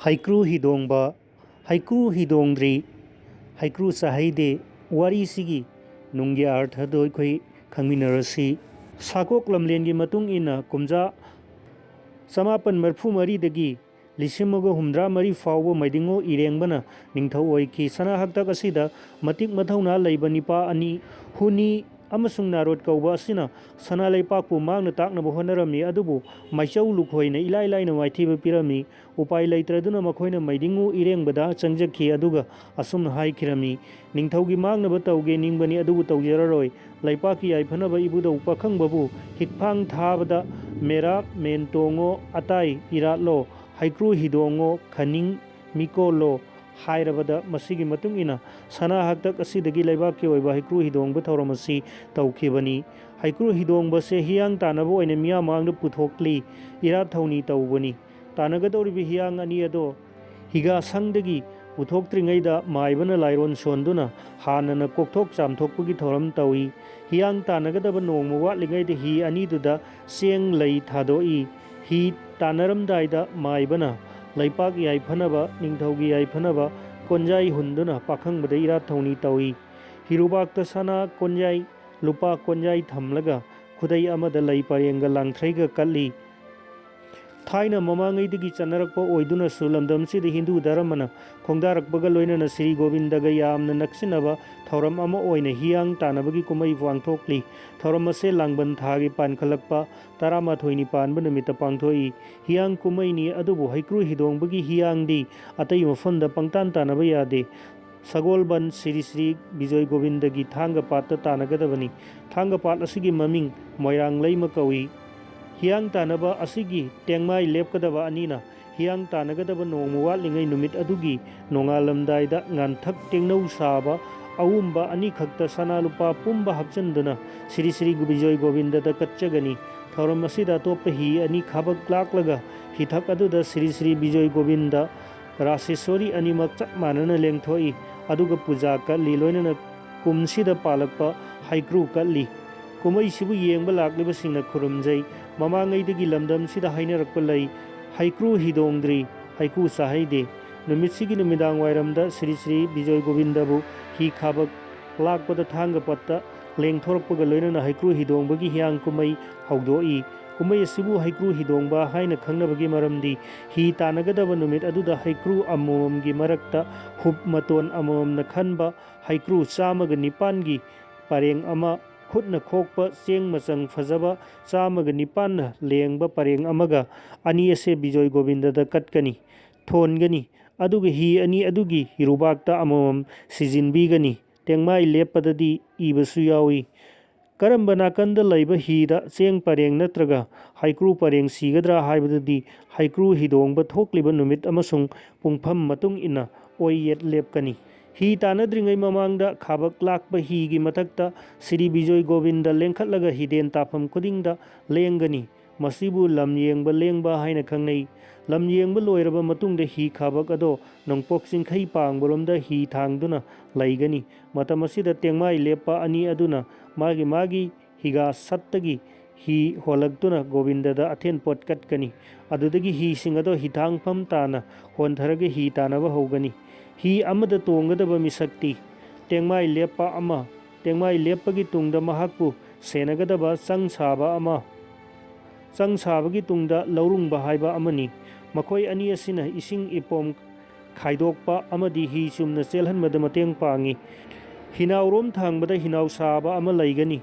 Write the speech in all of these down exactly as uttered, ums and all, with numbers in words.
ꯍꯩꯀ꯭ꯔꯨ ꯍꯤꯗꯣꯡꯕ, ꯍꯩꯀ꯭ꯔꯨ ꯍꯤꯗꯣꯡꯗ꯭ꯔꯤ, ꯍꯩꯀ꯭ꯔꯨ ꯆꯥꯍꯩꯗꯦ꯫ ꯋꯥꯔꯤꯁꯤꯒꯤ ꯅꯨꯡꯒꯤ ꯑꯥꯔꯊꯗꯣ ꯑꯩꯈꯣꯏ ꯈꯪꯃꯤꯟꯅꯔꯁꯤ꯫ ꯁꯥꯀꯣꯛ ꯂꯝꯂꯦꯟꯒꯤ ꯃꯇꯨꯡ ꯏꯟꯅ ꯀꯨꯝꯖꯥ ꯆꯃꯥꯄꯟ ꯃꯔꯤꯐꯨ ꯃꯔꯤꯗꯒꯤ ꯂꯤꯁꯤꯡ ꯑꯃꯒ ꯍꯨꯝꯗ꯭ꯔꯥ ꯃꯔꯤ ꯐꯥꯎꯕ ꯃꯩꯗꯤꯡꯉꯨ ꯏꯔꯦꯡꯕꯅ ꯅꯤꯡꯊꯧ ꯑꯣꯏꯈꯤ꯫ ꯁꯅꯥ ꯍꯛꯇꯛ ꯑꯁꯤꯗ ꯃꯇꯤꯛ ꯃꯊꯧꯅꯥ ꯂꯩꯕ ꯅꯤꯄꯥ ꯑꯅꯤ, ꯍꯨꯅꯤ ꯑꯃꯁꯨꯡ ꯅꯥꯔꯣꯠ ꯀꯧꯕ ꯑꯁꯤꯅ ꯁꯅꯥ ꯂꯩꯄꯥꯛꯄꯨ ꯃꯥꯡꯅ ꯇꯥꯛꯅꯕ ꯍꯣꯠꯅꯔꯝꯃꯤ, ꯑꯗꯨꯕꯨ ꯃꯥꯏꯆꯧ ꯂꯨꯈꯣꯏꯅ ꯏꯂꯥꯏ ꯂꯥꯏꯅ ꯃꯥꯏꯊꯤꯕ ꯄꯤꯔꯝꯃꯤ꯫ ꯎꯄꯥꯏ ꯂꯩꯇ꯭ꯔꯗꯨꯅ ꯃꯈꯣꯏꯅ ꯃꯩꯗꯤꯡꯉꯨ ꯏꯔꯦꯡꯕꯗ ꯆꯪꯖꯈꯤ, ꯑꯗꯨꯒ ꯑꯁꯨꯝꯅ ꯍꯥꯏꯈꯤꯔꯝꯃꯤ, "ꯅꯤꯡꯊꯧꯒꯤ ꯃꯥꯡꯅꯕ ꯇꯧꯒꯦ ꯅꯤꯡꯕꯅꯤ, ꯑꯗꯨꯕꯨ ꯇꯧꯖꯔꯔꯣꯏ꯫ ꯂꯩꯄꯥꯛꯀꯤ ꯌꯥꯏꯐꯅꯕ ꯏꯕꯨꯙꯧ ꯄꯥꯈꯪꯕꯕꯨ ꯍꯤꯛꯐꯥꯡ ꯊꯥꯕꯗ ꯃꯦꯔꯥ ꯃꯦꯟ ꯇꯣꯡꯉꯣ, ꯑꯇꯥꯏ ꯏꯔꯥꯠꯂꯣ, ꯍꯩꯀ꯭ꯔꯨ ꯍꯤꯗꯣꯡꯉꯣ, ꯈꯅꯤꯡ ꯃꯤꯀꯣꯜꯂꯣ" ꯍꯥꯏꯔꯕꯗ, ꯃꯁꯤꯒꯤ ꯃꯇꯨꯡ ꯏꯟꯅ ꯁꯅꯥ ꯍꯥꯛꯇꯛ ꯑꯁꯤꯗꯒꯤ ꯂꯩꯕꯥꯛꯀꯤ ꯑꯣꯏꯕ ꯍꯩꯀ꯭ꯔꯨ ꯍꯤꯗꯣꯡꯕ ꯊꯧꯔꯝ ꯑꯁꯤ ꯇꯧꯈꯤꯕꯅꯤ꯫ ꯍꯩꯀ꯭ꯔꯨ ꯍꯤꯗꯣꯡꯕꯁꯦ ꯍꯤꯌꯥꯡ ꯇꯥꯟꯅꯕ ꯑꯣꯏꯅ ꯃꯤꯌꯥꯝ ꯃꯥꯡꯗ ꯄꯨꯊꯣꯛꯂꯤ꯫ ꯏꯔꯥꯠ ꯊꯧꯅꯤ ꯇꯧꯕꯅꯤ꯫ ꯇꯥꯟꯅꯒꯗꯧꯔꯤꯕ ꯍꯤꯌꯥꯡ ꯑꯅꯤ ꯑꯗꯣ ꯍꯤꯒꯥꯁꯪꯗꯒꯤ ꯄꯨꯊꯣꯛꯇ꯭ꯔꯤꯉꯩꯗ ꯃꯥꯏꯕꯅ ꯂꯥꯏꯔꯣꯟ ꯁꯣꯟꯗꯨꯅ ꯍꯥꯟꯅꯅ ꯀꯣꯛꯊꯣꯛ ꯆꯥꯝꯊꯣꯛꯄꯒꯤ ꯊꯧꯔꯝ ꯇꯧꯏ꯫ ꯍꯤꯌꯥꯡ ꯇꯥꯟꯅꯒꯗꯕ ꯅꯣꯡꯃ ꯋꯥꯠꯂꯤꯉꯩꯗ ꯍꯤ ꯑꯅꯤꯗꯨꯗ ꯆꯦꯡ ꯂꯩ ꯊꯥꯗꯣꯛꯏ꯫ ꯍꯤ ꯇꯥꯟꯅꯔꯝꯗꯥꯏꯗ ꯃꯥꯏꯕꯅ ꯂꯩꯄꯥꯛ ꯌꯥꯏꯐꯅꯕ, ꯅꯤꯡꯊꯧꯒꯤ ꯌꯥꯏꯐꯅꯕ ꯀꯣꯟꯖꯥꯏ ꯍꯨꯟꯗꯨꯅ ꯄꯥꯈꯪꯕꯗ ꯏꯔꯥꯠ ꯊꯧꯅꯤ ꯇꯧꯏ꯫ ꯍꯤꯔꯨꯕꯥꯛꯇ ꯁꯅꯥ ꯀꯣꯟꯌꯥꯏ, ꯂꯨꯄꯥ ꯀꯣꯟꯌꯥꯏ ꯊꯝꯂꯒ ꯈꯨꯗꯩ ꯑꯃꯗ ꯂꯩ ꯄꯔꯦꯡꯒ ꯂꯥꯡꯊ꯭ꯔꯩꯒ ꯀꯠꯂꯤ꯫ ꯊꯥꯏꯅ ꯃꯃꯥꯡꯉꯩꯗꯒꯤ ꯆꯠꯅꯔꯛꯄ ꯑꯣꯏꯗꯨꯅꯁꯨ ꯂꯝꯗꯝꯁꯤꯗ ꯍꯤꯟꯗꯨ ꯙꯔꯃꯅ ꯈꯣꯡꯗꯥꯔꯛꯄꯒ ꯂꯣꯏꯅꯅ ꯁ꯭ꯔꯤ ꯒꯣꯕꯤꯟꯗꯒ ꯌꯥꯝꯅ ꯅꯛꯁꯤꯟꯅꯕ ꯊꯧꯔꯝ ꯑꯃ ꯑꯣꯏꯅ ꯍꯤꯌꯥꯡ ꯇꯥꯟꯅꯕꯒꯤ ꯀꯨꯝꯍꯩ ꯄꯥꯡꯊꯣꯛꯂꯤ꯫ ꯊꯧꯔꯝ ꯑꯁꯦ ꯂꯥꯡꯕꯟ ꯊꯥꯒꯤ ꯄꯥꯟꯈꯠꯂꯛꯄ ꯇꯔꯥꯃꯥꯊꯣꯏꯅꯤ ꯄꯥꯟꯕ ꯅꯨꯃꯤꯠꯇ ꯄꯥꯡꯊꯣꯛꯏ꯫ ꯍꯤꯌꯥꯡ ꯀꯨꯝꯍꯩꯅꯤ, ꯑꯗꯨꯕꯨ ꯍꯩꯀ꯭ꯔꯨ ꯍꯤꯗꯣꯡꯕꯒꯤ ꯍꯤꯌꯥꯡꯗꯤ ꯑꯇꯩ ꯃꯐꯝꯗ ꯄꯪꯇꯥꯟ ꯇꯥꯟꯅꯕ ꯌꯥꯗꯦ꯫ ꯁꯒꯣꯜꯕꯟ ꯁ꯭ꯔꯤ ꯁ꯭ꯔꯤ ꯕꯤꯖꯣꯏ ꯒꯣꯕꯤꯟꯗꯒꯤ ꯊꯥꯡꯒ ꯄꯥꯠꯇ ꯇꯥꯟꯅꯒꯗꯕꯅꯤ꯫ ꯊꯥꯡꯒ ꯄꯥꯠ ꯑꯁꯤꯒꯤ ꯃꯃꯤꯡ ꯃꯣꯏꯔꯥꯡ ꯂꯩꯃ ꯀꯧꯏ꯫ ꯍꯤꯌꯥꯡ ꯇꯥꯟꯅꯕ ꯑꯁꯤꯒꯤ ꯇꯦꯡꯃꯥꯏ ꯂꯦꯞꯀꯗꯕ ꯑꯅꯤꯅ ꯍꯤꯌꯥꯡ ꯇꯥꯟꯅꯒꯗꯕ ꯅꯣꯡꯃ ꯋꯥꯠꯂꯤꯉꯩ ꯅꯨꯃꯤꯠ ꯑꯗꯨꯒꯤ ꯅꯣꯡꯉꯥꯜꯂꯝꯗꯥꯏꯗ ꯉꯥꯟꯊꯛ ꯇꯦꯡꯅꯧ ꯁꯥꯕ ꯑꯎꯝꯕ ꯑꯅꯤꯈꯛꯇ ꯁꯅꯥ ꯂꯨꯄꯥ ꯄꯨꯝꯕ ꯍꯥꯞꯆꯤꯟꯗꯨꯅ ꯁ꯭ꯔꯤ ꯁ꯭ꯔꯤ ꯕꯤꯖꯣꯏ ꯒꯣꯕꯤꯟꯗꯗ ꯀꯠꯆꯒꯅꯤ꯫ ꯊꯧꯔꯝ ꯑꯁꯤꯗ ꯑꯇꯣꯞꯄ ꯍꯤ ꯑꯅꯤ ꯈꯥꯕꯛ ꯂꯥꯛꯂꯒ ꯍꯤꯊꯛ ꯑꯗꯨꯗ ꯁ꯭ꯔꯤ ꯁ꯭ꯔꯤ ꯕꯤꯖꯣꯏ ꯒꯣꯕꯤꯟꯗ ꯔꯥꯁꯦꯁ꯭ꯋꯔꯤ ꯑꯅꯤꯃꯛ ꯆꯞ ꯃꯥꯟꯅꯅ ꯂꯦꯡꯊꯣꯛꯏ, ꯑꯗꯨꯒ ꯄꯨꯖꯥ ꯀꯠꯂꯤ꯫ ꯂꯣꯏꯅꯅ ꯀꯨꯝꯁꯤꯗ ꯄꯥꯜꯂꯛꯄ ꯍꯩꯀ꯭ꯔꯨ ꯀꯠꯂꯤ꯫ ꯀꯨꯝꯍꯩꯁꯤꯕꯨ ꯌꯦꯡꯕ ꯂꯥꯛꯂꯤꯕꯁꯤꯡꯅ ꯈꯨꯔꯨꯝꯖꯩ꯫ ꯃꯃꯥꯡꯉꯩꯗꯒꯤ ꯂꯝꯗꯝꯁꯤꯗ ꯍꯥꯏꯅꯔꯛꯄ ꯂꯩ, "ꯍꯩꯀ꯭ꯔꯨ ꯍꯤꯗꯣꯡꯗ꯭ꯔꯤ, ꯍꯩꯀ꯭ꯔꯨ ꯆꯥꯍꯩꯗꯦ꯫ ꯅꯨꯃꯤꯠꯁꯤꯒꯤ ꯅꯨꯃꯤꯗꯥꯡ ꯋꯥꯏꯔꯝꯗ ꯁ꯭ꯔꯤ ꯁ꯭ꯔꯤ ꯕꯤꯖꯣꯏ ꯒꯣꯕꯤꯟꯗꯕꯨ ꯍꯤ ꯈꯥꯕꯛ ꯂꯥꯛꯄꯗ ꯊꯥꯡꯒ ꯄꯠꯇ ꯂꯦꯡꯊꯣꯔꯛꯄꯒ ꯂꯣꯏꯅꯅ ꯍꯩꯀ꯭ꯔꯨ ꯍꯤꯗꯣꯡꯕꯒꯤ ꯍꯤꯌꯥꯡ ꯀꯨꯝꯍꯩ ꯍꯧꯗꯣꯛꯏ꯫ ꯀꯨꯝꯍꯩ ꯑꯁꯤꯕꯨ ꯍꯩꯀ꯭ꯔꯨ ꯍꯤꯗꯣꯡꯕ ꯍꯥꯏꯅ ꯈꯪꯅꯕꯒꯤ ꯃꯔꯝꯗꯤ ꯍꯤ ꯇꯥꯟꯅꯒꯗꯕ ꯅꯨꯃꯤꯠ ꯑꯗꯨꯗ ꯍꯩꯀ꯭ꯔꯨ ꯑꯃꯃꯝꯒꯤ ꯃꯔꯛꯇ ꯍꯨꯞ ꯃꯇꯣꯟ ꯑꯃꯃꯝꯅ ꯈꯟꯕ ꯍꯩꯀ꯭ꯔꯨ ꯆꯥꯝꯃꯒ ꯅꯤꯄꯥꯟꯒꯤ ꯄꯔꯦꯡ ꯑꯃ, ꯈꯨꯠꯅ ꯈꯣꯛꯄ ꯆꯦꯡ ꯃꯆꯪ ꯐꯖꯕ ꯆꯥꯝꯃꯒ ꯅꯤꯄꯥꯟꯅ ꯂꯦꯡꯕ ꯄꯔꯦꯡ ꯑꯃꯒ ꯑꯅꯤ ꯑꯁꯦ ꯕꯤꯖꯣꯏ ꯒꯣꯕꯤꯟꯗꯗ ꯀꯠꯀꯅꯤ, ꯊꯣꯟꯒꯅꯤ꯫ ꯑꯗꯨꯒ ꯍꯤ ꯑꯅꯤ ꯑꯗꯨꯒꯤ ꯍꯤꯔꯨꯕꯥꯛꯇ ꯑꯃꯃꯝ ꯁꯤꯖꯤꯟꯕꯤꯒꯅꯤ꯫ ꯇꯦꯡꯃꯥꯏ ꯂꯦꯞꯄꯗꯗꯤ ꯏꯕꯁꯨ ꯌꯥꯎꯏ꯫ ꯀꯔꯝꯕ ꯅꯥꯀꯟꯗ ꯂꯩꯕ ꯍꯤꯗ ꯆꯦꯡ ꯄꯔꯦꯡ ꯅꯠꯇ꯭ꯔꯒ ꯍꯩꯀ꯭ꯔꯨ ꯄꯔꯦꯡ ꯁꯤꯒꯗ꯭ꯔꯥ ꯍꯥꯏꯕꯗꯨꯗꯤ ꯍꯩꯀ꯭ꯔꯨ ꯍꯤꯗꯣꯡꯕ ꯊꯣꯛꯂꯤꯕ ꯅꯨꯃꯤꯠ ꯑꯃꯁꯨꯡ ꯄꯨꯡꯐꯝ ꯃꯇꯨꯡ ꯏꯟꯅ ꯑꯣꯏ ꯌꯦꯠ ꯂꯦꯞꯀꯅꯤ꯫ ꯍꯤ ꯇꯥꯟꯅꯗ꯭ꯔꯤꯉꯩ ꯃꯃꯥꯡꯗ ꯈꯥꯕꯛ ꯂꯥꯛꯄ ꯍꯤꯒꯤ ꯃꯊꯛꯇ ꯁ꯭ꯔꯤ ꯕꯤꯖꯣꯏ ꯒꯣꯕꯤꯟꯗ ꯂꯦꯡꯈꯠꯂꯒ ꯍꯤꯗꯦꯟ ꯇꯥꯐꯝ ꯈꯨꯗꯤꯡꯗ ꯂꯦꯡꯒꯅꯤ꯫ ꯃꯁꯤꯕꯨ ꯂꯝ ꯌꯦꯡꯕ ꯂꯦꯡꯕ ꯍꯥꯏꯅ ꯈꯪꯅꯩ꯫ ꯂꯝ ꯌꯦꯡꯕ ꯂꯣꯏꯔꯕ ꯃꯇꯨꯡꯗ ꯍꯤ ꯈꯥꯕꯛ ꯑꯗꯣ ꯅꯣꯡꯄꯣꯛ ꯆꯤꯡꯈꯩ ꯄꯥꯡꯕꯔꯣꯝꯗ ꯍꯤ ꯊꯥꯡꯗꯨꯅ ꯂꯩꯒꯅꯤ꯫ ꯃꯇꯝ ꯑꯁꯤꯗ ꯇꯦꯡꯃꯥꯏ ꯂꯦꯞꯄ ꯑꯅꯤ ꯑꯗꯨꯅ ꯃꯥꯒꯤ ꯃꯥꯒꯤ ꯍꯤꯒꯥ ꯁꯠꯇꯒꯤ ꯍꯤ ꯍꯣꯜꯂꯛꯇꯨꯅ ꯒꯣꯕꯤꯟꯗꯗ ꯑꯊꯦꯟ ꯄꯣꯠ ꯀꯠꯀꯅꯤ꯫ ꯑꯗꯨꯗꯒꯤ ꯍꯤꯁꯤꯡ ꯑꯗꯣ ꯍꯤꯊꯥꯡꯐꯝ ꯇꯥꯅ ꯍꯣꯟꯊꯔꯒ ꯍꯤ ꯇꯥꯟꯅꯕ ꯍꯧꯒꯅꯤ꯫ ꯍꯤ ꯑꯃꯗ ꯇꯣꯡꯒꯗꯕ ꯃꯤꯁꯛꯇꯤ ꯇꯦꯡꯃꯥꯏ ꯂꯦꯞꯄ ꯑꯃ, ꯇꯦꯡꯃꯥꯏ ꯂꯦꯞꯄꯒꯤ ꯇꯨꯡꯗ ꯃꯍꯥꯛꯄꯨ ꯁꯦꯟꯅꯒꯗꯕ ꯆꯪ ꯁꯥꯕ ꯑꯃ, ꯆꯪ ꯁꯥꯕꯒꯤ ꯇꯨꯡꯗ ꯂꯧꯔꯨꯡꯕ ꯍꯥꯏꯕ ꯑꯃꯅꯤ꯫ ꯃꯈꯣꯏ ꯑꯅꯤ ꯑꯁꯤꯅ ꯏꯁꯤꯡ ꯏꯄꯣꯝ ꯈꯥꯏꯗꯣꯛꯄ ꯑꯃꯗꯤ ꯍꯤ ꯆꯨꯝꯅ ꯆꯦꯜꯍꯟꯕꯗ ꯃꯇꯦꯡ ꯄꯥꯡꯏ꯫ ꯍꯤꯅꯥꯎꯔꯣꯝ ꯊꯥꯡꯕꯗ ꯍꯤꯅꯥꯎ ꯁꯥꯕ ꯑꯃ ꯂꯩꯒꯅꯤ꯫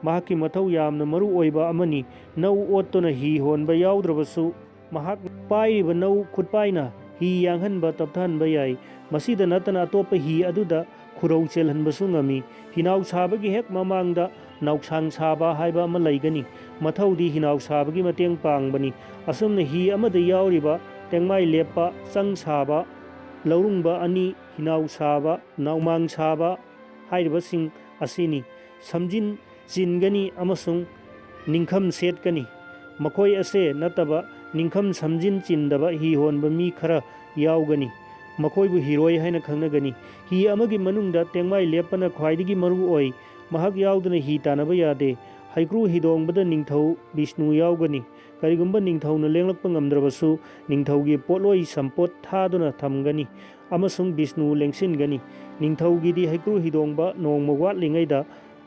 ꯃꯍꯥꯛꯀꯤ ꯃꯊꯧ ꯌꯥꯝꯅ ꯃꯔꯨ ꯑꯣꯏꯕ ꯑꯃꯅꯤ꯫ ꯅꯧ ꯑꯣꯠꯇꯨꯅ ꯍꯤ ꯍꯣꯟꯕ ꯌꯥꯎꯗ꯭ꯔꯕꯁꯨ, ꯃꯍꯥꯛ ꯄꯥꯏꯔꯤꯕ ꯅꯧ ꯈꯨꯠꯄꯥꯏꯅ ꯍꯤ ꯌꯥꯡꯍꯟꯕ ꯇꯞꯊꯍꯟꯕ ꯌꯥꯏ꯫ ꯃꯁꯤꯗ ꯅꯠꯇꯅ ꯑꯇꯣꯞꯄ ꯍꯤ ꯑꯗꯨꯗ ꯈꯨꯔꯧ ꯆꯦꯜꯍꯟꯕꯁꯨ ꯉꯝꯃꯤ꯫ ꯍꯤꯅꯥꯎ ꯁꯥꯕꯒꯤ ꯍꯦꯛ ꯃꯃꯥꯡꯗ ꯅꯥꯎꯁꯥꯡ ꯁꯥꯕ ꯍꯥꯏꯕ ꯑꯃ ꯂꯩꯒꯅꯤ꯫ ꯃꯊꯧꯗꯤ ꯍꯤꯅꯥꯎ ꯁꯥꯕꯒꯤ ꯃꯇꯦꯡ ꯄꯥꯡꯕꯅꯤ꯫ ꯑꯁꯨꯝꯅ ꯍꯤ ꯑꯃꯗ ꯌꯥꯎꯔꯤꯕ ꯇꯦꯡꯃꯥꯏ ꯂꯦꯞꯄ, ꯆꯪ ꯁꯥꯕ, ꯂꯧꯔꯨꯡꯕ ꯑꯅꯤ, ꯍꯤꯅꯥꯎ ꯁꯥꯕ, ꯅꯥꯎꯃꯥꯡ ꯁꯥꯕ ꯍꯥꯏꯔꯤꯕꯁꯤꯡ ꯑꯁꯤꯅꯤ꯫ ꯁꯝꯖꯤꯟ ꯆꯤꯟꯒꯅꯤ ꯑꯃꯁꯨꯡ ꯅꯤꯡꯈꯝ ꯁꯦꯠꯀꯅꯤ꯫ ꯃꯈꯣꯏ ꯑꯁꯦ ꯅꯠꯇꯕ ꯅꯤꯡꯈꯝ ꯁꯝꯖꯤꯟ ꯆꯤꯟꯗꯕ ꯍꯤ ꯍꯣꯟꯕ ꯃꯤ ꯈꯔ ꯌꯥꯎꯒꯅꯤ꯫ ꯃꯈꯣꯏꯕꯨ ꯍꯤꯔꯣꯏ ꯍꯥꯏꯅ ꯈꯪꯅꯒꯅꯤ꯫ ꯍꯤ ꯑꯃꯒꯤ ꯃꯅꯨꯡꯗ ꯇꯦꯡꯃꯥꯏ ꯂꯦꯞꯄꯅ ꯈ꯭ꯋꯥꯏꯗꯒꯤ ꯃꯔꯨ ꯑꯣꯏ꯫ ꯃꯍꯥꯛ ꯌꯥꯎꯗꯅ ꯍꯤ ꯇꯥꯟꯅꯕ ꯌꯥꯗꯦ꯫ ꯍꯩꯀ꯭ꯔꯨ ꯍꯤꯗꯣꯡꯕꯗ ꯅꯤꯡꯊꯧ ꯕꯤꯁꯅꯨ ꯌꯥꯎꯒꯅꯤ꯫ ꯀꯔꯤꯒꯨꯝꯕ ꯅꯤꯡꯊꯧꯅ ꯂꯦꯡꯂꯛꯄ ꯉꯝꯗ꯭ꯔꯕꯁꯨ, ꯅꯤꯡꯊꯧꯒꯤ ꯄꯣꯠꯂꯣꯏ ꯁꯝꯄꯣꯠ ꯊꯥꯗꯨꯅ ꯊꯝꯒꯅꯤ ꯑꯃꯁꯨꯡ ꯕꯤꯁꯅꯨ ꯂꯦꯡꯁꯤꯟꯒꯅꯤ꯫ ꯅꯤꯡꯊꯧꯒꯤꯗꯤ ꯍꯩꯀ꯭ꯔꯨ ꯍꯤꯗꯣꯡꯕ ꯅꯣꯡꯃ ꯋꯥꯠꯂꯤꯉꯩꯗ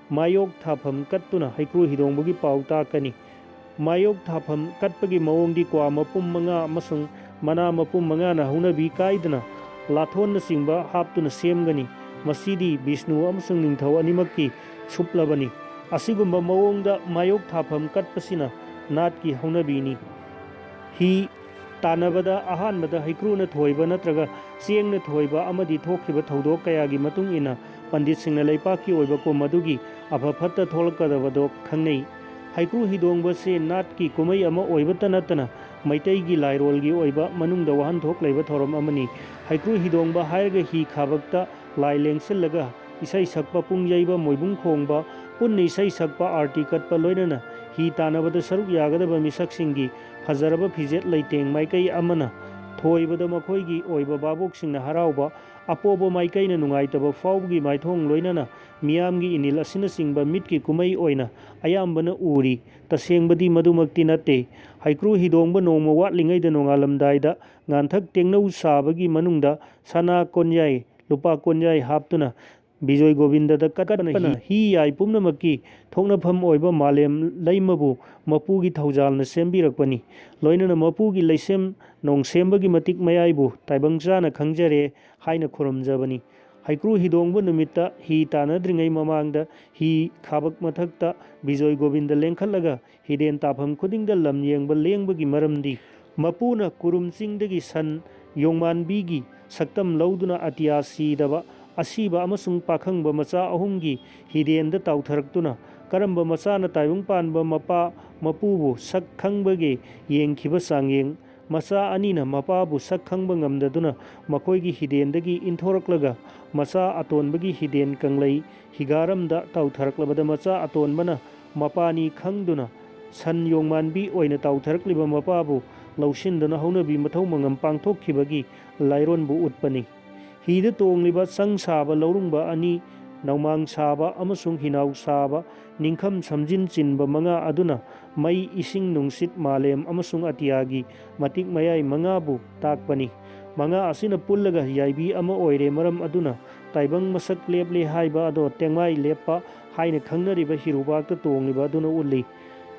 ꯃꯥꯌꯣꯛ ꯊꯥꯐꯝ ꯀꯠꯇꯨꯅ ꯍꯩꯀ꯭ꯔꯨ ꯍꯤꯗꯣꯡꯕꯒꯤ ꯄꯥꯎ ꯇꯥꯛꯀꯅꯤ꯫ ꯃꯥꯌꯣꯛ ꯊꯥꯐꯝ ꯀꯠꯄꯒꯤ ꯃꯑꯣꯡꯗꯤ ꯀ꯭ꯋꯥ ꯃꯄꯨꯝ ꯃꯉꯥ ꯑꯃꯁꯨꯡ ꯃꯅꯥ ꯃꯄꯨꯝ ꯃꯉꯥꯅ ꯍꯧꯅꯕꯤ ꯀꯥꯏꯗꯅ ꯂꯥꯊꯣꯟꯅꯆꯤꯡꯕ ꯍꯥꯞꯇꯨꯅ ꯁꯦꯝꯒꯅꯤ꯫ ꯃꯁꯤꯗꯤ ꯕꯤꯁꯅꯨ ꯑꯃꯁꯨꯡ ꯅꯤꯡꯊꯧ ꯑꯅꯤꯃꯛꯀꯤ ꯁꯨꯞꯂꯕꯅꯤ꯫ ꯑꯁꯤꯒꯨꯝꯕ ꯃꯑꯣꯡꯗ ꯃꯥꯌꯣꯛ ꯊꯥꯐꯝ ꯀꯠꯄꯁꯤꯅ ꯅꯥꯠꯀꯤ ꯍꯧꯅꯕꯤꯅꯤ꯫ ꯍꯤ ꯇꯥꯟꯅꯕꯗ ꯑꯍꯥꯟꯕꯗ ꯍꯩꯀ꯭ꯔꯨꯅ ꯊꯣꯏꯕ ꯅꯠꯇ꯭ꯔꯒ ꯆꯦꯡꯅ ꯊꯣꯏꯕ ꯑꯃꯗꯤ ꯊꯣꯛꯈꯤꯕ ꯊꯧꯗꯣꯛ ꯀꯌꯥꯒꯤ ꯃꯇꯨꯡ ꯏꯟꯅ ꯄꯟꯗꯤꯠꯁꯤꯡꯅ ꯂꯩꯄꯥꯛꯀꯤ ꯑꯣꯏꯕ ꯀꯨꯝ ꯑꯗꯨꯒꯤ ꯑꯐ ꯐꯠꯇ ꯊꯣꯛꯂꯛꯀꯗꯕꯗꯣ ꯈꯪꯅꯩ꯫ ꯍꯩꯀ꯭ꯔꯨ ꯍꯤꯗꯣꯡꯕꯁꯦ ꯅꯥꯠꯀꯤ ꯀꯨꯝꯍꯩ ꯑꯃ ꯑꯣꯏꯕꯇ ꯅꯠꯇꯅ ꯃꯩꯇꯩꯒꯤ ꯂꯥꯏꯔꯣꯜꯒꯤ ꯑꯣꯏꯕ ꯃꯅꯨꯡꯗ ꯋꯥꯍꯟꯊꯣꯛ ꯂꯩꯕ ꯊꯧꯔꯝ ꯑꯃꯅꯤ꯫ ꯍꯩꯀ꯭ꯔꯨ ꯍꯤꯗꯣꯡꯕ ꯍꯥꯏꯔꯒ ꯍꯤ ꯈꯥꯕꯛꯇ ꯂꯥꯏ ꯂꯦꯡꯁꯤꯜꯂꯒ ꯏꯁꯩ ꯁꯛꯄ, ꯄꯨꯡ ꯌꯩꯕ, ꯃꯣꯏꯕꯨꯡ ꯈꯣꯡꯕ, ꯄꯨꯟꯅ ꯏꯁꯩ ꯁꯛꯄ, ꯑꯥꯔꯇꯤ ꯀꯠꯄ, ꯂꯣꯏꯅꯅ ꯍꯤ ꯇꯥꯟꯅꯕꯗ ꯁꯔꯨꯛ ꯌꯥꯒꯗꯕ ꯃꯤꯁꯛꯁꯤꯡꯒꯤ ꯐꯖꯔꯕ ꯐꯤꯖꯦꯠ ꯂꯩꯇꯦꯡ ꯃꯥꯏꯀꯩ ꯑꯃꯅ ꯊꯣꯏꯕꯗ ꯃꯈꯣꯏꯒꯤ ꯑꯣꯏꯕ ꯚꯥꯕꯣꯛꯁꯤꯡꯅ ꯍꯔꯥꯎꯕ, ꯑꯄꯣꯕ ꯃꯥꯏꯀꯩꯅ ꯅꯨꯡꯉꯥꯏꯇꯕ ꯐꯥꯎꯕꯒꯤ ꯃꯥꯏꯊꯣꯡ ꯂꯣꯏꯅꯅ ꯃꯤꯌꯥꯝꯒꯤ ꯏꯅꯤꯜ ꯑꯁꯤꯅꯆꯤꯡꯕ ꯃꯤꯠꯀꯤ ꯀꯨꯝꯍꯩ ꯑꯣꯏꯅ ꯑꯌꯥꯝꯕꯅ ꯎꯔꯤ꯫ ꯇꯁꯦꯡꯕꯗꯤ ꯃꯗꯨꯃꯛꯇꯤ ꯅꯠꯇꯦ꯫ ꯍꯩꯀ꯭ꯔꯨ ꯍꯤꯗꯣꯡꯕ ꯅꯣꯡꯃ ꯋꯥꯠꯂꯤꯉꯩꯗ ꯅꯣꯡꯉꯥꯜꯂꯝꯗꯥꯏꯗ ꯉꯥꯟꯊꯛ ꯇꯦꯡꯅꯧ ꯁꯥꯕꯒꯤ ꯃꯅꯨꯡꯗ ꯁꯅꯥ ꯀꯣꯟꯌꯥꯏ, ꯂꯨꯄꯥ ꯀꯣꯟꯌꯥꯏ ꯍꯥꯞꯇꯨꯅ ꯕꯤꯖꯣꯏ ꯒꯣꯕꯤꯟꯗꯗ ꯀꯠꯄꯅ ꯍꯤ ꯌꯥꯏ ꯄꯨꯝꯅꯃꯛꯀꯤ ꯊꯣꯛꯅꯐꯝ ꯑꯣꯏꯕ ꯃꯥꯂꯦꯝ ꯂꯩꯃꯕꯨ ꯃꯄꯨꯒꯤ ꯊꯧꯖꯥꯜꯅ ꯁꯦꯝꯕꯤꯔꯛꯄꯅꯤ꯫ ꯂꯣꯏꯅꯅ ꯃꯄꯨꯒꯤ ꯂꯩꯁꯦꯝ ꯅꯣꯡꯁꯦꯝꯕꯒꯤ ꯃꯇꯤꯛ ꯃꯌꯥꯏꯕꯨ ꯇꯥꯏꯕꯪ ꯆꯥꯅ ꯈꯪꯖꯔꯦ ꯍꯥꯏꯅ ꯈꯨꯔꯨꯝꯖꯕꯅꯤ꯫ ꯍꯩꯀ꯭ꯔꯨ ꯍꯤꯗꯣꯡꯕ ꯅꯨꯃꯤꯠꯇ ꯍꯤ ꯇꯥꯟꯅꯗ꯭ꯔꯤꯉꯩ ꯃꯃꯥꯡꯗ ꯍꯤ ꯈꯥꯕꯛ ꯃꯊꯛꯇ ꯕꯤꯖꯣꯏ ꯒꯣꯕꯤꯟꯗ ꯂꯦꯡꯈꯠꯂꯒ ꯍꯤꯔꯦꯟ ꯇꯥꯐꯝ ꯈꯨꯗꯤꯡꯗ ꯂꯝ ꯌꯦꯡꯕ ꯂꯦꯡꯕꯒꯤ ꯃꯔꯝꯗꯤ ꯃꯄꯨꯅ ꯀꯨꯔꯨꯝ ꯆꯤꯡꯗꯒꯤ ꯁꯟ ꯌꯣꯡꯃꯥꯟꯕꯤꯒꯤ ꯁꯛꯇꯝ ꯂꯧꯗꯨꯅ ꯑꯇꯤꯌꯥ ꯁꯤꯗꯕ ꯑꯁꯤꯕ ꯑꯃꯁꯨꯡ ꯄꯥꯈꯪꯕ ꯃꯆꯥ ꯑꯍꯨꯝꯒꯤ ꯍꯤꯔꯦꯟꯗ ꯇꯥꯎꯊꯔꯛꯇꯨꯅ ꯀꯔꯝꯕ ꯃꯆꯥꯅ ꯇꯥꯏꯕꯪ ꯄꯥꯟꯕ ꯃꯄꯥ ꯃꯄꯨꯕꯨ ꯁꯛ ꯈꯪꯕꯒꯦ ꯌꯦꯡꯈꯤꯕ ꯆꯥꯡꯌꯦꯡ꯫ ꯃꯆꯥ ꯑꯅꯤꯅ ꯃꯄꯥꯕꯨ ꯁꯛ ꯈꯪꯕ ꯉꯝꯗꯗꯨꯅ ꯃꯈꯣꯏꯒꯤ ꯍꯤꯗꯦꯟꯗꯒꯤ ꯏꯟꯊꯣꯔꯛꯂꯒ ꯃꯆꯥ ꯑꯇꯣꯟꯕꯒꯤ ꯍꯤꯗꯦꯟ ꯀꯪꯂꯩ ꯍꯤꯒꯥꯔꯝꯗ ꯇꯥꯎꯊꯔꯛꯂꯕꯗ ꯃꯆꯥ ꯑꯇꯣꯟꯕꯅ ꯃꯄꯥꯅꯤ ꯈꯪꯗꯨꯅ ꯁꯟ ꯌꯣꯡꯃꯥꯟꯕꯤ ꯑꯣꯏꯅ ꯇꯥꯎꯊꯔꯛꯂꯤꯕ ꯃꯄꯥꯕꯨ ꯂꯧꯁꯤꯟꯗꯨꯅ ꯍꯧꯅꯕꯤ ꯃꯊꯧ ꯃꯉꯝ ꯄꯥꯡꯊꯣꯛꯈꯤꯕꯒꯤ ꯂꯥꯏꯔꯣꯟꯕꯨ ꯎꯠꯄꯅꯤ꯫ ꯍꯤꯗ ꯇꯣꯡꯂꯤꯕ ꯆꯪ ꯁꯥꯕ ꯂꯧꯔꯨꯡꯕ ꯑꯅꯤ ꯅꯧꯃꯥꯡ ꯁꯥꯕ ꯑꯃꯁꯨꯡ ꯍꯤꯅꯥꯎ ꯁꯥꯕ ꯅꯤꯡꯈꯝ ꯁꯝꯖꯤꯟ ꯆꯤꯟꯕ ꯃꯉꯥ ꯑꯗꯨꯅ ꯃꯩ, ꯏꯁꯤꯡ, ꯅꯨꯡꯁꯤꯠ, ꯃꯥꯂꯦꯝ ꯑꯃꯁꯨꯡ ꯑꯇꯤꯌꯥꯒꯤ ꯃꯇꯤꯛ ꯃꯌꯥꯏ ꯃꯉꯥꯕꯨ ꯇꯥꯛꯄꯅꯤ꯫ ꯃꯉꯥ ꯑꯁꯤꯅ ꯄꯨꯜꯂꯒ ꯌꯥꯏꯕꯤ ꯑꯃ ꯑꯣꯏꯔꯦ꯫ ꯃꯔꯝ ꯑꯗꯨꯅ ꯇꯥꯏꯕꯪ ꯃꯁꯛ ꯂꯦꯞꯂꯦ ꯍꯥꯏꯕ ꯑꯗꯣ ꯇꯦꯡꯃꯥꯏ ꯂꯦꯞꯄ ꯍꯥꯏꯅ ꯈꯪꯅꯔꯤꯕ ꯍꯤꯔꯨꯕꯥꯛꯇ ꯇꯣꯡꯂꯤꯕ ꯑꯗꯨꯅ ꯎꯠꯂꯤ꯫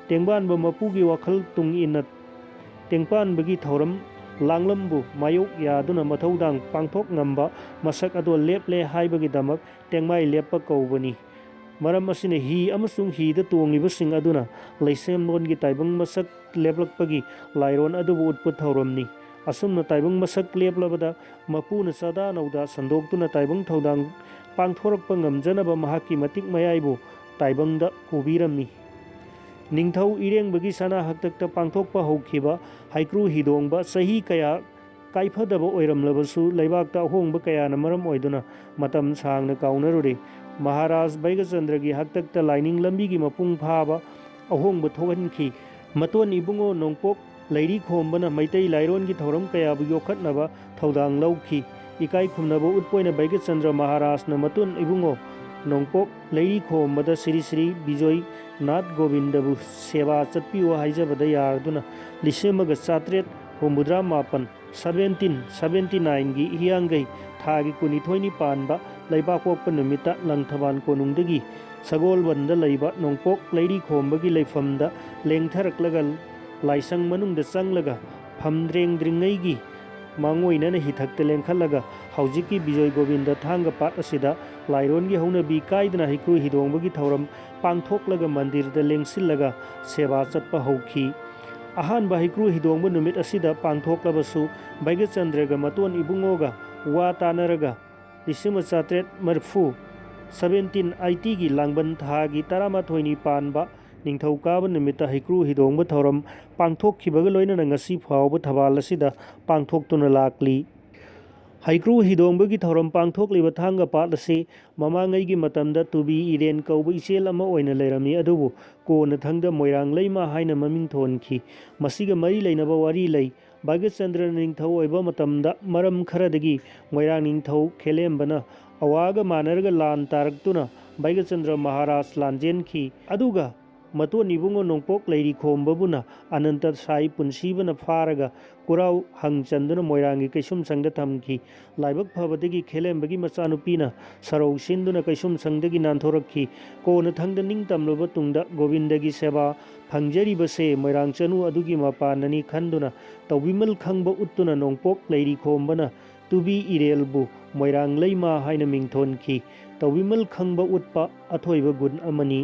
ꯇꯦꯡꯕꯥꯟꯕ ꯃꯄꯨꯒꯤ ꯋꯥꯈꯜ ꯇꯨꯡ ꯏꯟꯅ ꯇꯦꯡꯄꯥꯟꯕꯒꯤ ꯊꯧꯔꯝ ꯂꯥꯡꯂꯝꯕꯨ ꯃꯥꯌꯣꯛ ꯌꯥꯗꯨꯅ ꯃꯊꯧꯗꯥꯡ ꯄꯥꯡꯊꯣꯛ ꯉꯝꯕ ꯃꯁꯛ ꯑꯗꯣ ꯂꯦꯞꯂꯦ ꯍꯥꯏꯕꯒꯤꯗꯃꯛ ꯇꯦꯡꯃꯥꯏ ꯂꯦꯞꯄ ꯀꯧꯕꯅꯤ꯫ ꯃꯔꯝ ꯑꯁꯤꯅ ꯍꯤ ꯑꯃꯁꯨꯡ ꯍꯤꯗ ꯇꯣꯡꯂꯤꯕꯁꯤꯡ ꯑꯗꯨꯅ ꯂꯩꯁꯦꯝꯂꯣꯟꯒꯤ ꯇꯥꯏꯕꯪ ꯃꯁꯛ ꯂꯦꯞꯂꯛꯄꯒꯤ ꯂꯥꯏꯔꯣꯟ ꯑꯗꯨꯕꯨ ꯎꯠꯄ ꯊꯧꯔꯝꯅꯤ꯫ ꯑꯁꯨꯝꯅ ꯇꯥꯏꯕꯪ ꯃꯁꯛ ꯂꯦꯞꯂꯕꯗ ꯃꯄꯨꯅ ꯆꯥꯗꯥ ꯅꯧꯗꯥ ꯁꯟꯗꯣꯛꯇꯨꯅ ꯇꯥꯏꯕꯪ ꯊꯧꯗꯥꯡ ꯄꯥꯡꯊꯣꯔꯛꯄ ꯉꯝꯖꯅꯕ ꯃꯍꯥꯛꯀꯤ ꯃꯇꯤꯛ ꯃꯌꯥꯏꯕꯨ ꯇꯥꯏꯕꯪꯗ ꯄꯨꯕꯤꯔꯝꯃꯤ꯫ ꯅꯤꯡꯊꯧ ꯏꯔꯦꯡꯕꯒꯤ ꯁꯅꯥ ꯍꯥꯛꯇꯛꯇ ꯄꯥꯡꯊꯣꯛꯄ ꯍꯧꯈꯤꯕ ꯍꯩꯀ꯭ꯔꯨ ꯍꯤꯗꯣꯡꯕ ꯆꯍꯤ ꯀꯌꯥ ꯀꯥꯏꯐꯗꯕ ꯑꯣꯏꯔꯝꯂꯕꯁꯨ, ꯂꯩꯕꯥꯛꯇ ꯑꯍꯣꯡꯕ ꯀꯌꯥꯅ ꯃꯔꯝ ꯑꯣꯏꯗꯨꯅ ꯃꯇꯝ ꯁꯥꯡꯅ ꯀꯥꯎꯅꯔꯨꯔꯦ꯫ ꯃꯍꯥꯔꯥꯖ ꯕꯩꯒꯆꯟꯗ꯭ꯔꯒꯤ ꯍꯥꯛꯇꯛꯇ ꯂꯥꯏꯅꯤꯡ ꯂꯝꯕꯤꯒꯤ ꯃꯄꯨꯡ ꯐꯥꯕ ꯑꯍꯣꯡꯕ ꯊꯣꯛꯍꯟꯈꯤ꯫ ꯃꯇꯣꯟ ꯏꯕꯨꯡꯉꯣ ꯅꯣꯡꯄꯣꯛ ꯂꯩꯔꯤꯈꯣꯝꯕꯅ ꯃꯩꯇꯩ ꯂꯥꯏꯔꯣꯟꯒꯤ ꯊꯧꯔꯝ ꯀꯌꯥꯕꯨ ꯌꯣꯛꯈꯠꯅꯕ ꯊꯧꯗꯥꯡ ꯂꯧꯈꯤ꯫ ꯏꯀꯥꯏ ꯈꯨꯝꯅꯕ ꯎꯠꯄ ꯑꯣꯏꯅ ꯕꯩꯒꯆꯟꯗ꯭ꯔ ꯃꯍꯥꯔꯥꯖꯅ ꯃꯇꯣꯟ ꯏꯕꯨꯡꯉꯣ ꯅꯣꯡꯄꯣꯛ ꯂꯩꯔꯤꯈꯣꯝꯕꯗ ꯁ꯭ꯔꯤ ꯁ꯭ꯔꯤ ꯕꯤꯖꯣꯏ ꯅꯥꯊ ꯒꯣꯕꯤꯟꯗꯕꯨ ꯁꯦꯕꯥ ꯆꯠꯄꯤꯌꯨ ꯍꯥꯏꯖꯕꯗ ꯌꯥꯔꯗꯨꯅ ꯂꯤꯁꯤꯡ ꯑꯃꯒ ꯆꯥꯇ꯭ꯔꯦꯠ ꯍꯨꯝꯐꯨꯇꯔꯥ ꯃꯥꯄꯟ, ꯁꯕꯦꯟꯇꯤꯟ ꯁꯕꯦꯟꯇꯤ ꯅꯥꯏꯟꯒꯤ ꯍꯤꯌꯥꯡꯒꯩ ꯊꯥꯒꯤ ꯀꯨꯟꯅꯤꯊꯣꯏꯅꯤ ꯄꯥꯟꯕ ꯂꯩꯕꯥꯛꯄꯣꯛꯄ ꯅꯨꯃꯤꯠꯇ ꯂꯪꯊꯕꯥꯜ ꯀꯣꯅꯨꯡꯗꯒꯤ ꯁꯒꯣꯜꯕꯟꯗ ꯂꯩꯕ ꯅꯣꯡꯄꯣꯛ ꯂꯩꯔꯤꯈꯣꯝꯕꯒꯤ ꯂꯩꯐꯝꯗ ꯂꯦꯡꯊꯔꯛꯂꯒ ꯂꯥꯏꯁꯪ ꯃꯅꯨꯡꯗ ꯆꯪꯂꯒ ꯐꯝꯗ꯭ꯔꯦꯡꯗ꯭ꯔꯤꯉꯩꯒꯤ ꯃꯥꯡꯑꯣꯏꯅꯅ ꯍꯤꯊꯛꯇ ꯂꯦꯡꯈꯠꯂꯒ ꯍꯧꯖꯤꯛꯀꯤ ꯕꯤꯖꯣꯏ ꯒꯣꯕꯤꯟꯗ ꯊꯥꯡꯒ ꯄꯥꯠ ꯑꯁꯤꯗ ꯂꯥꯏꯔꯣꯟꯒꯤ ꯍꯧꯅꯕꯤ ꯀꯥꯏꯗꯅ ꯍꯩꯀ꯭ꯔꯨ ꯍꯤꯗꯣꯡꯕꯒꯤ ꯊꯧꯔꯝ ꯄꯥꯡꯊꯣꯛꯂꯒ ꯃꯟꯗꯤꯔꯗ ꯂꯦꯡꯁꯤꯜꯂꯒ ꯁꯦꯕꯥ ꯆꯠꯄ ꯍꯧꯈꯤ꯫ ꯑꯍꯥꯟꯕ ꯍꯩꯀ꯭ꯔꯨ ꯍꯤꯗꯣꯡꯕ ꯅꯨꯃꯤꯠ ꯑꯁꯤꯗ ꯄꯥꯡꯊꯣꯛꯂꯕꯁꯨ ꯕꯩꯒꯆꯟꯗ꯭ꯔꯒ ꯃꯇꯣꯟ ꯏꯕꯨꯡꯉꯣꯒ ꯋꯥ ꯇꯥꯅꯔꯒ ꯂꯤꯁꯤꯡ ꯑꯃ ꯆꯥꯇ꯭ꯔꯦꯠ ꯃꯔꯤꯐꯨ, ꯁꯕꯦꯟꯇꯤꯟ ꯑꯩꯇꯤꯒꯤ ꯂꯥꯡꯕꯟ ꯊꯥꯒꯤ ꯇꯔꯥꯃꯥꯊꯣꯏꯅꯤ ꯄꯥꯟꯕ ꯅꯤꯡꯊꯧꯀꯥꯕ ꯅꯨꯃꯤꯠꯇ ꯍꯩꯀ꯭ꯔꯨ ꯍꯤꯗꯣꯡꯕ ꯊꯧꯔꯝ ꯄꯥꯡꯊꯣꯛꯈꯤꯕꯒ ꯂꯣꯏꯅꯅ ꯉꯁꯤ ꯐꯥꯎꯕ ꯊꯧꯕꯥꯜ ꯑꯁꯤꯗ ꯄꯥꯡꯊꯣꯛꯇꯨꯅ ꯂꯥꯛꯂꯤ꯫ ꯍꯩꯀ꯭ꯔꯨ ꯍꯤꯗꯣꯡꯕꯒꯤ ꯊꯧꯔꯝ ꯄꯥꯡꯊꯣꯛꯂꯤꯕ ꯊꯥꯡꯒ ꯄꯥꯠ ꯑꯁꯤ ꯃꯃꯥꯡꯉꯩꯒꯤ ꯃꯇꯝꯗ ꯇꯨꯕꯤ ꯏꯔꯦꯟ ꯀꯧꯕ ꯏꯆꯦꯜ ꯑꯃ ꯑꯣꯏꯅ ꯂꯩꯔꯝꯃꯤ, ꯑꯗꯨꯕꯨ ꯀꯣꯟꯅꯊꯪꯗ ꯃꯣꯏꯔꯥꯡ ꯂꯩꯃ ꯍꯥꯏꯅ ꯃꯃꯤꯡ ꯊꯣꯟꯈꯤ꯫ ꯃꯁꯤꯒ ꯃꯔꯤ ꯂꯩꯅꯕ ꯋꯥꯔꯤ ꯂꯩ꯫ ꯚꯥꯒ꯭ꯌꯆꯟꯗ꯭ꯔ ꯅꯤꯡꯊꯧ ꯑꯣꯏꯕ ꯃꯇꯝꯗ ꯃꯔꯝ ꯈꯔꯗꯒꯤ ꯃꯣꯏꯔꯥꯡ ꯅꯤꯡꯊꯧ ꯈꯦꯂꯦꯝꯕꯅ ꯑꯋꯥꯒ ꯃꯥꯟꯅꯔꯒ ꯂꯥꯟ ꯇꯥꯔꯛꯇꯨꯅ ꯕꯩꯒꯆꯟꯗ꯭ꯔ ꯃꯍꯥꯔꯥꯖ ꯂꯥꯟꯖꯦꯟꯈꯤ꯫ ꯑꯗꯨꯒ ꯃꯇꯣꯟ ꯏꯕꯨꯡꯉꯣ ꯅꯣꯡꯄꯣꯛ ꯂꯩꯔꯤꯈꯣꯝꯕꯕꯨꯅ ꯑꯅꯟꯇ ꯁꯥꯏ ꯄꯨꯟꯁꯤꯕꯅ ꯐꯥꯔꯒ ꯀꯨꯔꯥꯎ ꯍꯪ ꯆꯟꯗꯨꯅ ꯃꯣꯏꯔꯥꯡꯒꯤ ꯀꯩꯁꯨꯝꯁꯪꯗ ꯊꯝꯈꯤ꯫ ꯂꯥꯏꯕꯛ ꯐꯕꯗꯒꯤ ꯈꯦꯂꯦꯝꯕꯒꯤ ꯃꯆꯥꯅꯨꯄꯤꯅ ꯁꯔꯧ ꯁꯤꯟꯗꯨꯅ ꯀꯩꯁꯨꯝꯁꯪꯗꯒꯤ ꯅꯥꯟꯊꯣꯔꯛꯈꯤ꯫ ꯀꯣꯟꯅꯊꯪꯗ ꯅꯤꯡꯇꯝꯂꯕ ꯇꯨꯡꯗ ꯒꯣꯕꯤꯟꯗꯒꯤ ꯁꯦꯕꯥ ꯐꯪꯖꯔꯤꯕꯁꯦ ꯃꯣꯏꯔꯥꯡ ꯆꯅꯨ ꯑꯗꯨꯒꯤ ꯃꯄꯥꯟꯅꯅꯤ ꯈꯟꯗꯨꯅ ꯇꯧꯕꯤꯃꯜ ꯈꯪꯕ ꯎꯠꯇꯨꯅ ꯅꯣꯡꯄꯣꯛ ꯂꯩꯔꯤꯈꯣꯝꯕꯅ ꯇꯨꯕꯤ ꯏꯔꯦꯜꯕꯨ ꯃꯣꯏꯔꯥꯡ ꯂꯩꯃ ꯍꯥꯏꯅ ꯃꯤꯡꯊꯣꯟꯈꯤ꯫ ꯇꯧꯕꯤꯃꯜ ꯈꯪꯕ ꯎꯠꯄ ꯑꯊꯣꯏꯕ ꯒꯨꯟ ꯑꯃꯅꯤ꯫